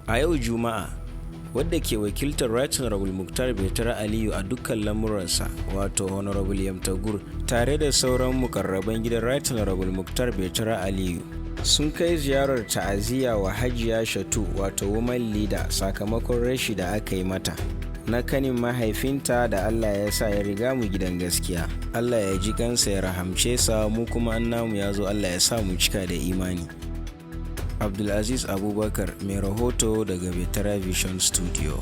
A yau Juma'a, wadda ke wakiltar Right Honorable Muktar Betara Aliyu a dukkan lamuransa, wato Honorable Yamtagur, tare da sauran mukarraban gidan Right Honorable Muktar Betara Aliyu, sun kai ziyarar ta'aziyya wa Hajiya Shatu, wato woman leader, sakamakon rashi da aka yi mata na kanin mahaifinta da Allah ya sa ya riga mu gidan gaskiya. Allah ya ji kansa ya rahamce sa, mu kuma in namu ya zo Allah ya sa mu cika da imani. Abdulaziz Abubakar mai rahoto daga Betara Vision Studio.